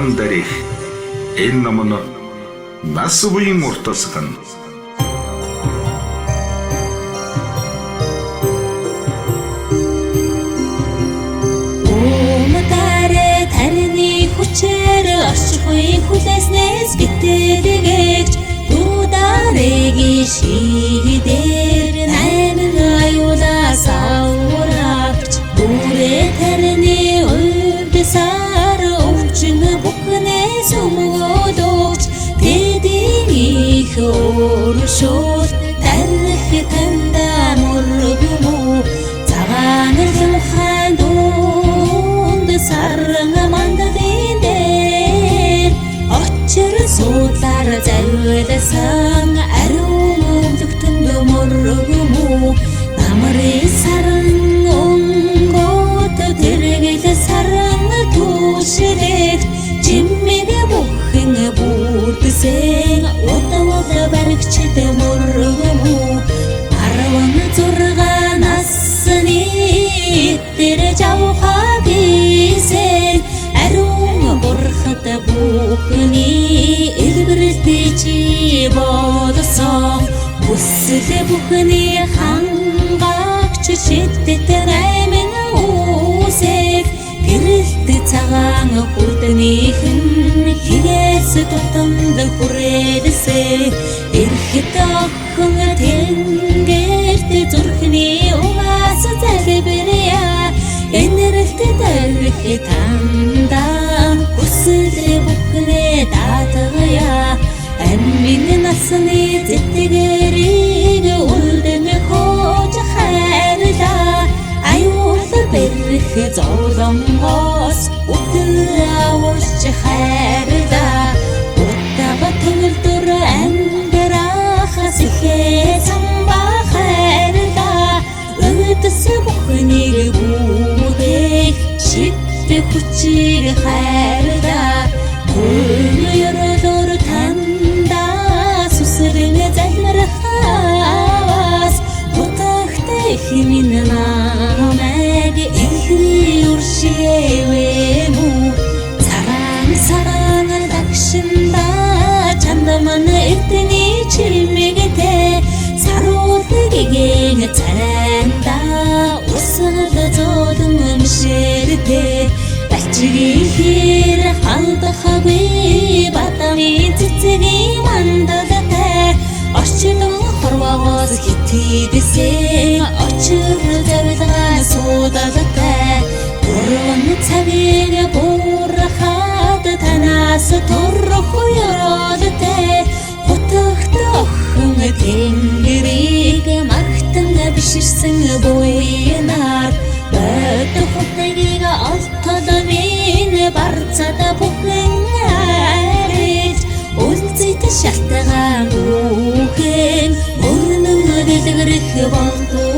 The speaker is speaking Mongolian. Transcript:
Цагаан дарих. Энэ ном нь нас буян уртасгана. Умтарэ тарны хүчээр орчихын хүлээснээс битэлгэгч дударэгийн шигдэр найман аюулаас аврагч бүрээ тарны хувьдсаар өвчин бүхнээс өмгөөлөгч тэдийн их өөршөөл тарих танда мөргөмөө цагаан лүхэн дунд саран мандалын дээр очир суудлаар завилсан ариун өвлөгтөнд мөргөмөө намрын саран өнгөт тэргэл саран түшилэгт чимэг бүхэн бүрдсэн удвал баригчд мөргөмөө 16 насны тэр жавхаа гисэн ариун бурхад бүхний илбэртэй чи болсон хүсэл бүхний хангагч шидэт найман үсэг гэрэлт цагаан хүрднийхэн хигээс тутамд хүрээлсэ эрэхт охин тэнгэрт зүрхний угаас залбирая энэрэлт тарих танда хүсэл бүхнээ даатгая амин насны зэтгэрийг үлдэн хөөж хайрлаа аюул бэрх зовлонгоос үхэл аварч хайрлаа утга төгөлдөр амьдрахаас ихээ самба хайрлаа өвдөс бүхнийг бүтээх шидэх хүчийг хайрлаа Хөл танда сүсрэн залмирхаас утагтай хэмин намайг ихний уршээвэ мүү цагаан сараан дагшинда чанд мань эрдний чимэгтэй саруулдаг гэн цайнда усгал зөөлөн мшэртэй балчгийн хэр халдахгүй бадамын цэцгийн мандалтай орчлон хорвоогоос хитийдсэн очир завилгаа суудалтай гурван цагийг буурхад танаас төрөх ёроолтой хутагт охин тэнгэрийг магтан биширсэн буйнаар бодох хутгийг олтол минь барцад бүхэн арилж үлзэт шалтгаан бүхэн өрнөн дэлгэрэх болтугай.